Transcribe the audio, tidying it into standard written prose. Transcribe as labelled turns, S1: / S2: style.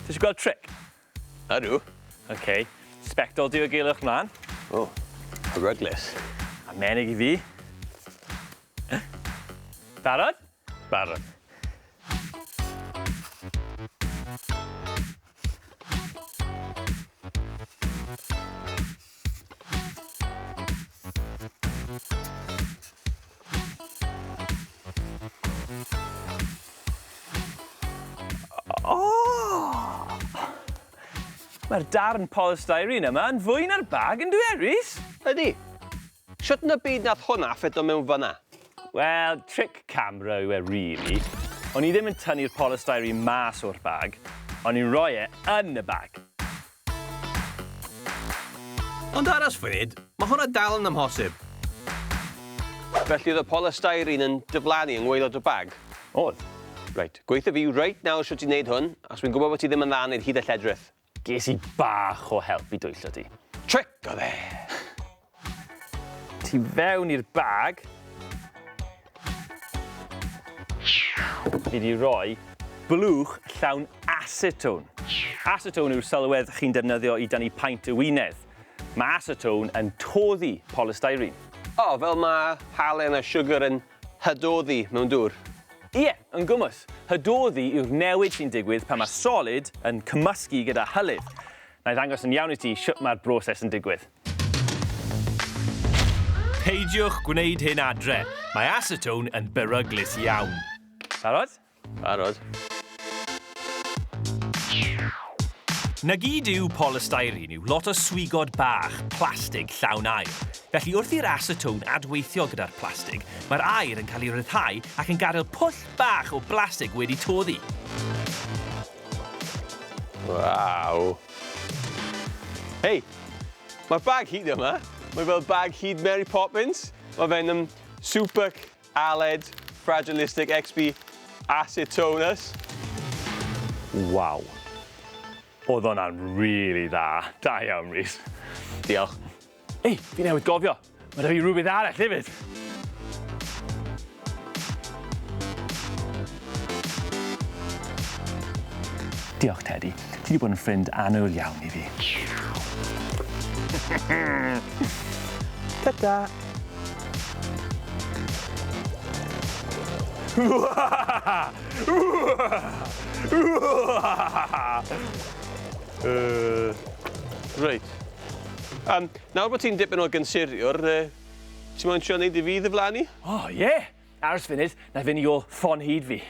S1: Ti eisiau gweld trick?
S2: Ydw.
S1: OK. Sbectol diogelwch mlaen.
S2: O, oh, peryglus.
S1: A menig i fi. Barod?
S2: Barod.
S1: O! Mae'r darn polystyrene yma yn fwy na'r bag yn dwi, Rhys?
S2: Ydy. Shwt yn y byd nath hwnna ffito mewn fyna?
S1: Wel, trick camera yw e really. O'n i ddim yn tynnu'r polystyrene mas o'r bag, o'n i'n rhoi e yn y bag.
S2: Ond aros funud, mae hwnna dal yn amhosib. Felly oedd y polystyrene yn diflannu yng ngwaelod y bag?
S1: Oedd.
S2: Reit, gweithio fi reit nawr shwt i wneud hwn, achos fi'n gwybod bod ti ddim yn dda yn neud hyd a lledrith.
S1: Ges i bach o help i dwyllo ti.
S2: Trick oedd e!
S1: Tu fewn i'r bag, fi di roi blwch llawn acetone. Acetone yw'r sylwedd chi'n defnyddio i dynnu paent y wynedd. Mae acetone yn toddi polystyrene.
S2: O, fel mae halen a siwgr yn hydoddi mewn dŵr.
S1: Ie, yn gwmws. Hydoddi yw'r newid sy'n digwydd pan mae solid yn cymysgu gyda hylif. Na i ddangos yn iawn i ti shwt mae'r broses yn digwydd.
S3: Peidiwch gwneud hyn adre. Mae acetone yn beryglus iawn.
S1: Barod?
S2: Barod.
S3: Na gyd yw polystyrene yw lot o swigod bach, plastig llawn aer. Felly wrth i'r acetone adweithio gyda'r plastig, mae'r aer yn cael ei ryddhau ac yn gadael pwll bach o blastig wedi toddi.
S2: Waw. Hei, mae'r bag hud yma, mae fel bag hud Mary Poppins. Mae fe'n um, super Aled, fragilistic XP acetonus.
S1: Waw. Oedd hwnna'n rili dda. Da iawn, Rhys.
S2: Diolch.
S1: Ei, fi newydd gofio. Mae 'da fi rhywbeth arall hefyd. Diolch, Teddy. Ti wedi bod yn ffrind annwyl iawn i fi. Ta-ta.
S2: Reit. Um, nawr bod ti'n dipyn o gynsuriwr, uh, ti'n moyn trio neud i fi ddiflannu?
S1: O, oh, ie! Yeah. Aros funud, na i fynd i ôl ffon hud fi.